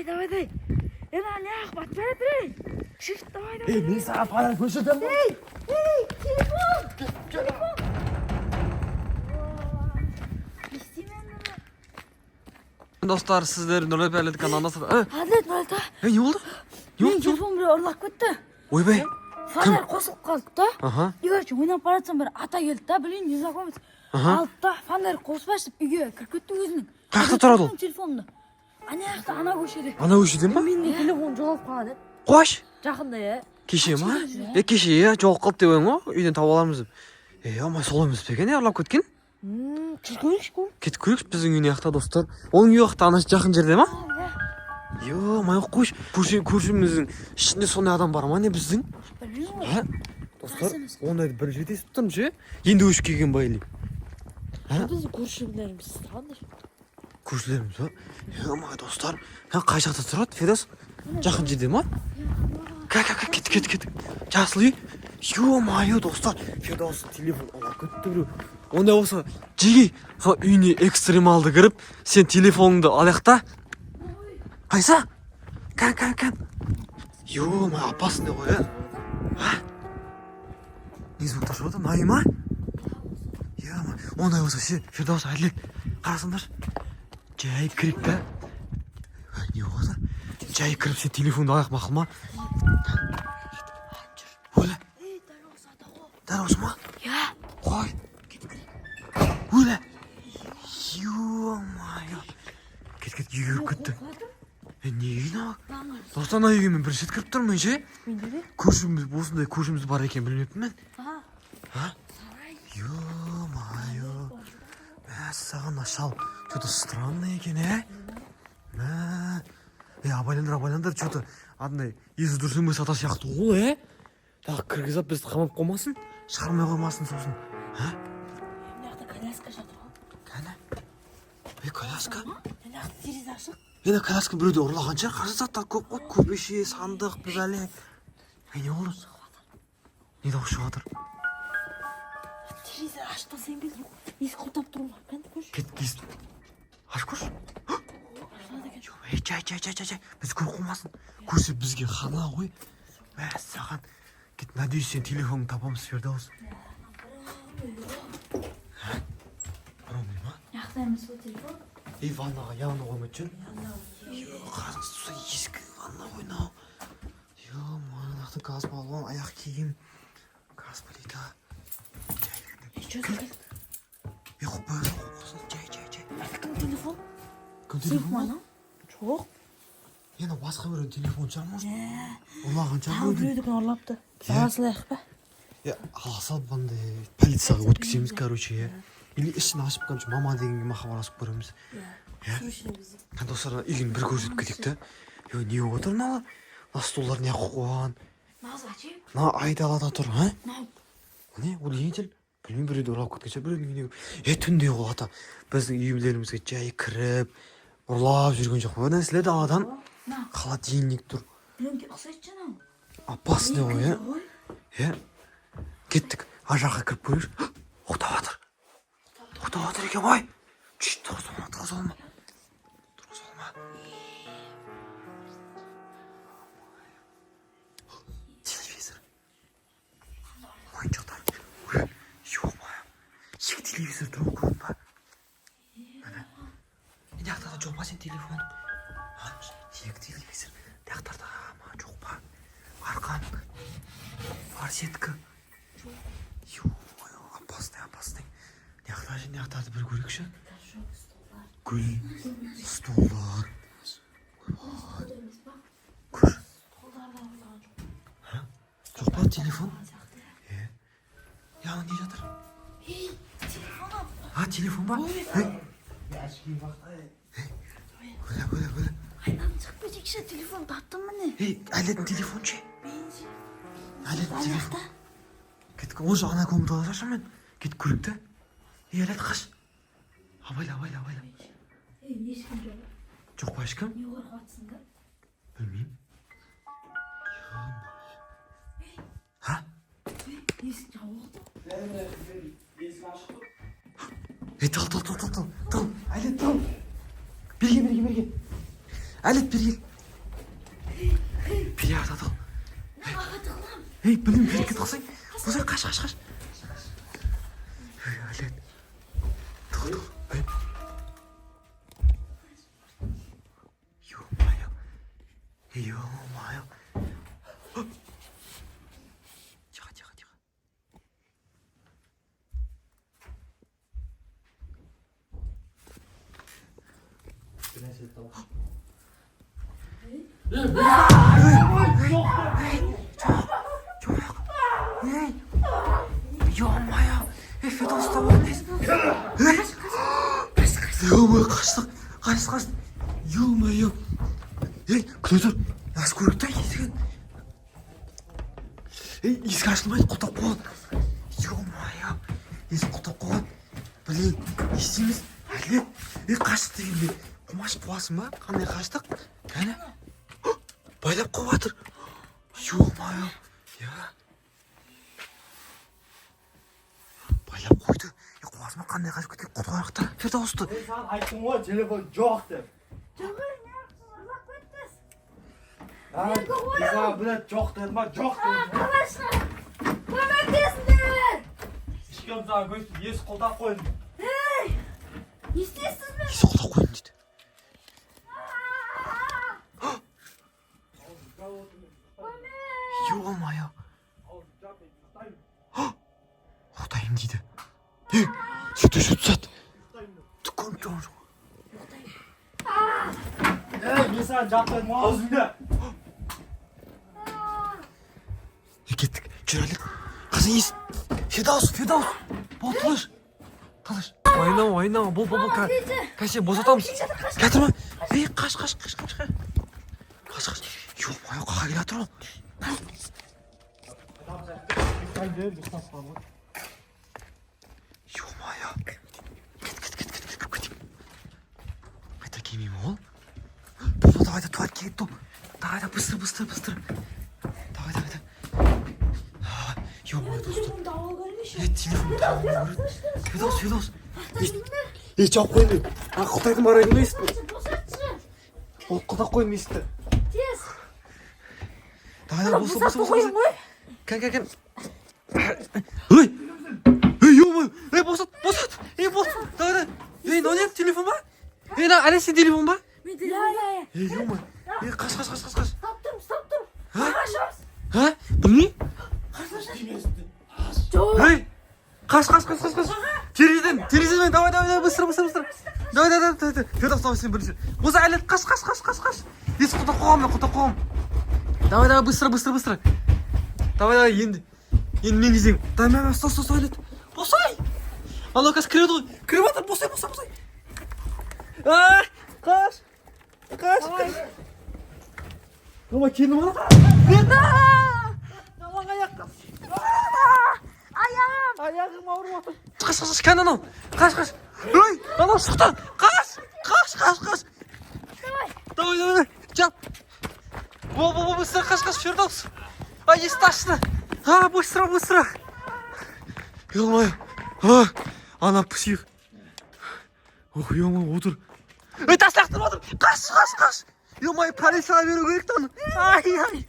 Давай, давай, давай. Е, мына неғып батып бара жатыр, ей? Шифт, давай, давай. Ей, мен саған фонарь көрсетемін ғой. Ей, ей, телефон! Телефон! Не істеймін енді? Достар, сіздер Нұрлы Әділет каналында. Әділет, Нұрәлі. Ей, не болды? Не Менің болды? телефоным біреу ұрлап кетті. Ойбай. Фонарь қосылып қалды да. Аха. И, короче, ойнап бара жатсам, бір ата келді да, білмеймін, незнакомец. Аха. Алды да, фонарь қоспашы деп үйге кіріп кетті өзінің. Қай жақта тұрады ол? Менің телефонымды. Ана жақта, ана көшеде. Ана көшеде ма? Менің телефоным жоғалып қалған еді. Қош. Жақында, иә. Кеше ма? Е, кеше, иә, жоғалып қалды деп едім ғой, үйден тауып аламыз деп. Е, ама сол емес пе екен, ұрлап кеткен? Жүр, көрейікші, көр. Кетіп көрейікші біздің үйіне жақта, достар. Оның үйі жақта, ана жақын жерде ма? Ё-моё, қойшы. Көрші, көршіміздің ішінде сондай адам бар ма, не біздің? Білмеймін ғой. А? Достар, ондайды бірінші рет естіп тұрмын ше. Енді көшіп келген ба или? Біздің көршілеріміз қандай? Көршілеріміз ба? Ё-моё, достар. Ха, қай жақта тұрады, Федос? Жақын жерде ма? Ка, ка, ка, кет, кет, кет. Жасыл үй. Ё-моё, достар. Федос телефон алып кетті біреу. Ондай болса, жеге, сол үйіне экстремалды кіріп, сен телефоныңды алайық та. Қайсы? Кән, кән, кән. Ё-моё, опасный ғой, ә? А? Не звуктар шығып жатыр? Мына үй ма? Ё-моё, ондай болса ше, Фирдаус, Әділет, қарасаңдаршы. Жай кірейік та. Ой, не болып жатыр? Жай кіріп, сен телефонды алайық, мақұл ма? Өлі. Дәл осы ма? Иә. Қой. Өлі. Ё-моё. Кет, кет, үйге кіріп кетті. Е, не үй мынау? Достар, ана үйге мен бірінші рет кіріп тұрмын ше. Менде де. Көршіміз, осындай көршіміз бар екен, білмеппін мен. Аха. А? Ё-моё. Мәссаған, мына шал что-то странный екен, ә? Мә. Е, абайлаңдар, абайлаңдар, что-то андай есі дұрыс емес ата сияқты ғой, ә? Тағы кіргізіп бізді қамап қоймасын, шығармай қоймасын сосын. А? Мына жақта коляска жатыр ғой. Кәне? Е, коляска? Мына жақта терезе ашық. Енді коляска біреуді ұрлаған шығар, қарсы заттар көп қой, көбеше, сандық, бір бәле. Е, не болды? Не дауыс шығып жатыр? Терезе ашық тастайын ба? Есік құлыптап тұр ғой. Кәне, көрші. Кет, кес. Ашып көрші. Ашылады екен. Ей, жай, жай, жай, жай, жай. Біз көріп қоймасын. Көрсе, бізге хана ғой. Мәссаған. Кет, надеюсь, сен телефоныңды табамыз, Фердаус. Бұрын ма? Мына жақта емес ол телефон. Ей, ваннаға явно қоймайтын шығар. Қараңыз, достар, ескі ванна ғой мынау. Ё-моё, мына жақта газ баллон, аяқ киім, газ плита. Жай, Че за ей, қойып қойсын, қойып қойсын. Жай, жай, жай. Кім телефон? Кім телефон? Ана? Жоқ. Енді басқа біреудің телефоны шығар, может? Ұрлаған шығар Тағы біреудің. біреудікін ұрлапты. Иә. Ала салайық па? Е, ала салып, андай полицияға өткіземіз, короче, иә. Или ішін ашып, короче, мама дегенге ма хабарласып көреміз. Иә. Достар, үйін бір көрсетіп кетейік та. Е, не болып отыр мыналар? Мына столдар не қойып қойған? Мынау зачем? Мына айдалада тұр, а? Мынау. Не, удлинитель? Білмеймін, біреуді ұрлап кеткен шығар, біреудің үйіне. Е, түнде ол ата біздің үйлерімізге жай кіріп, ұрлап жүрген жоқ па нәрселер даладан. Мына. Холодильник тұр. Біреуге ұқсайды жаңағы. Опасный ғой, иә? Ғой. Е, кеттік. Ар жаққа кіріп көрейікші. Ұйықтап жатыр. Ұйықтап жатыр екен ғой. Чш, тұрғыза алма, тұрғыза алма. Тұрғыза алма. Телевизор. Ойыншықтар. Ой, ё-моё. Екі телевизор тұр ғой, көрдің ба? Міне. Мына жақта да жоқ па сен телефон? А, екі телевизор. Мына жақтарда ма, жоқ па? Арқан. Барсетка. Ё-моё, опасный, опасный. Мына жақта, мына жақтарды бір көрейікші. Гүл, столдар. Ойбай. Көр. А? Жоқ па телефон? Е. Я, не жатыр? Ей, телефоным. А, телефон ба? Ей. Ей, өлә, өлә, өлә. Айнадан шығып кетейікші, телефон таптым міне. Ей, Әділеттің телефоны ше? Мен ше. Әділеттің Ана телефон. жақта. Кеттік, уже ана комнатаға шашам мен. Кетіп көрейік та. Ей, Әділет, қаш. Абайла, абайла, абайла. Ей, ешкім жоқ. Жоқ па ешкім? Не қорқып жатсың да? Білмеймін. Ха? Есік жабық. Ей, тал, тал, тал, тал, тал, тал. Әділет, тал. Бері кел, бері кел, бері кел. Әділет, бері кел. Пере тығыл. Ей, білмеймін, перекке тықсай. Босай, қаш, қаш, қаш. Ей, Әділет. Тығыл, тығыл. Ей. Ё-моё. Ё-моё. Тихо, тихо, тихо. Ей! Ё-моё! Ей, Федос табан. Ё-моё, қаштық. Қашты, қашты. Ё-моё. Ей, күте тұр. Ашып көрейік та есігін. Ей, есік ашылмайды, құлыптап қойған. Ё-моё. Есік құлыптап қойған. Блин, не істейміз? Әділет. Ей, қаштық дегенде. Құмаш қуасың ба? Қандай қаштық? Кәне? Байлап қойып жатыр. Ё-моё. Я. Байлап қойды. Е, қуасың ба? Қандай қашып кеткен? Құтқарайық та Фердаусты. Мен саған айттым ғой, телефон жоқ деп. Жоқ, ұрлап кеттіңіз. А, мен саған, блядь, жоқ дедім ба, жоқ дедім. Қалайсың? Көмектесіңдер! Ешкім саған көз, есік құлыптап қойдым. Ей! Не істейсіз мен? Есік құлыптап қойдым дейді. Ё-моё. Ұйықтаймын дейді. Ей, сөйте сөйтіп сат. Түк көрініп тұрған жоқ. Ей, мен саған жап дедім ғой, аузыңды. Е, кеттік. Жүр, Әділет. Қазір есік. Фердаус, Фердаус. Бол, тыныш. Тыныш. Ойнама, ойнама. Бол, бол, бол. Қазір сені босатамыз. Келатыр ма? Ей, қаш, қаш, қаш, қаш, қаш. Қаш, қаш. Ё-моё, қаға келе жатыр ол. Ұйықтаймын дедім, ұйықтап қалдым ғой. Ё-моё. Кет, кет, кет, кет, кет, кіріп кетейік. Қайта келмей ме ол? Бол, бол, давай, туалетке кетті ол. Давай, давай, быстро, быстро, быстро. Давай, давай, давай. Ё-моё, достар. Телефонды алу керек еще. Е, телефонды алу керек. Фердаус, Фердаус. Ей, жауып қойын. А, құлыптайтын бар еді есікті. Босатшы! Ол құлыптап қойдым есікті. Тез! Давай, давай, боса, боса, Босатып боса. қойын ғой. Кән, кән, кән. Ей! Ей, ё-моё! Ей, босат, босат! Ей, босат! Давай, давай. Ей, мынау не? Телефон ба? Ей, мына әлі сен телефон ба? Мен телефон. Иә, иә, Ей, ё-моё. Ей, қаш, қаш, қаш, қаш, қаш. Ұстап тұрмын, ұстап тұрмын. А? Қашамыз. А? Білмеймін. Жоқ. Ей! Қаш, қаш, қаш, қаш, қаш. Терезеден, терезеден, давай, давай, давай, быстро, быстро, быстро. Давай, давай, давай, давай. Фердаус, давай, сен бірінші. Боса, әлі, қаш, қаш, қаш, қаш, қаш. Есік құлыптап қойғанмын, мен құлыптап қойғанмын. Давай, давай, быстро, быстро, быстро. Давай, давай, енді. Енді мен кезегім. Давай, мә, мә, стой, стой, стой, Әділет. Босай! Анау қазір кіреді ғой. Кіріп жатыр, босай, босай, босай. А, қаш. Қаш, қаш. Мама, келді ма? Жалаң аяқ. Аяғым. Аяғым ауырып жатыр. Қаш, қаш, қаш, кәне анау. Қаш, қаш. Ой, анау шықты. Қаш, қаш, қаш, қаш. Давай. Давай, давай, давай. Жап. Бол, бол, бол, быстро, қаш, қаш, Фердаус. Ай, есікті ашты. А, быстро, быстро. Ё-моё. А, ана псих. Ох, ё-моё, отыр. Ей, тас лақтырып отыр. Қаш, қаш, қаш. Ё-моё, полицияға беру керек та оны. Ай, ай.